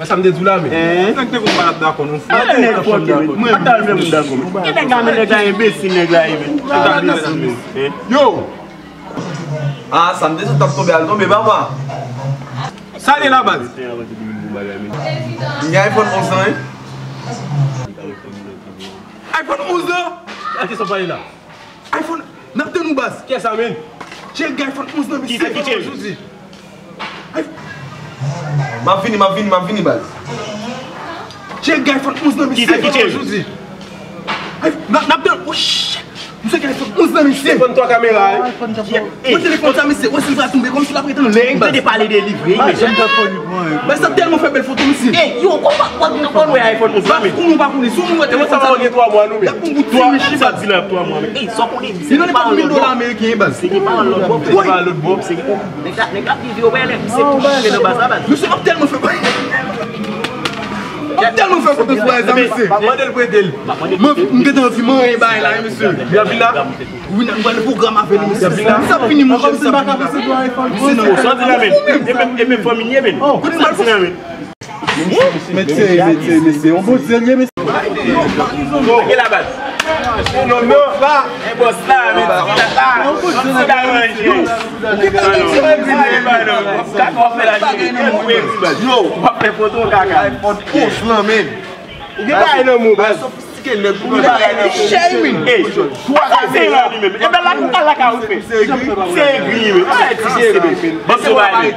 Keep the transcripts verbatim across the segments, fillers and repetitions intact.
Sa m te di w la, men. Nèg te konn pa dakò, non. Nèg fòkè, men. Mwen, pa ta vle moun dakò, men. Gen nèg la, men, nèg la enbesil, nèg la ye, men. Yo! Ah, sa m te sot ap tonbe, al tonbe, papa. Sa li la, baz? M gen iPhone onz lan, wi. iPhone onz lan? Gade sa w pale la. iPhone, n ap tann ou, baz. Kiyès sa, men? Tchèk iPhone onz lan, mesye. Ki se ki tchèk? M ap vini, m ap vini, m ap vini, baz. Tchèk iPhone onz lan, mesye. Ki se ki tchèk? Ay, n ap, n ap tann, oh shit. Misye gen iPhone onz lan, mesye. Telefòn twa kamera, wi. Mwen telefòn sa, mesye, wè si l va tonbe, kòmsi l ap ret anlè, baz. Mwen te pale de li vre, men. Baz, sa tèlman fè bèl foto, mesye. Ey, yo, kòman, kòman, kòman wè iPhone onz lan, men? Ou konn ou pa konnen, si w wè telefòn sa, gen twa mwa, nou, men. Y ap pou bout twa, sa di la, twa mwa, men. Ey, sa w konnen, misye pa lòt bò. Misye pa lòt bò, se ki pa lòt bò. Nèg la, nèg la ap viv yo bèlè, misye pou chire nan baz la, baz. Misye ap tèlman fè, ap tèlman fè foto sou baz la, mesye. M ap mande l prete l. Mwen, m gentan anvi manyen bagay la, wi, mesye. Y ap vin la? Wi, n ap pral pwogram avè l, mesye. Y ap vin la? Sa fini, monchè, sa fini. Sa di la, men. E menm, e menm fanmi l ye, men. Kote sa di la, men? Met serye, met serye, mesye. Yon bon zel ye, mesye. Gen la baz. Non, non. E bòs la, men. Yon bon zel ye, mesye. Yo, w ap fè foto, kaka. Ou gen bagay nan men w, baz. Sofistike nèt, ou gen bagay nan men w. Cheri, men. Ey, twa kamera li menm. E bèl la, tout la ka ou fè. Se egri. Se egri, men. Sa e ti se egri. Bon, se bagay.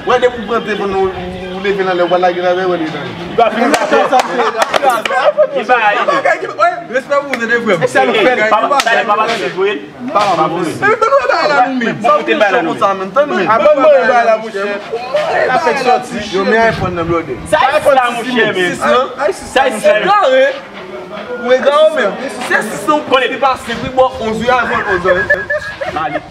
Wè, depi w pran telefòn nan, ou leve nan lè, w pral lage nan lè, wè, li nan. Li pa fini. Li pa fini. Respè pou ou, tande, frè m. Sa nou fè, papa, sa papa, se vre. Papa, mwen. Epi, ban nou bay la, nou menm. Sa w konn sa menm, tann, men. A, ban nou bay la, monchè. Afèk sòti. Yo, men iPhone nan blòdè. Sa iPhone la, monchè, men. Sa iPhone. Egare. Ou egare, menm. Se sis lan, ou pase, wi, bò, onz, wi, iPhone onz, wi.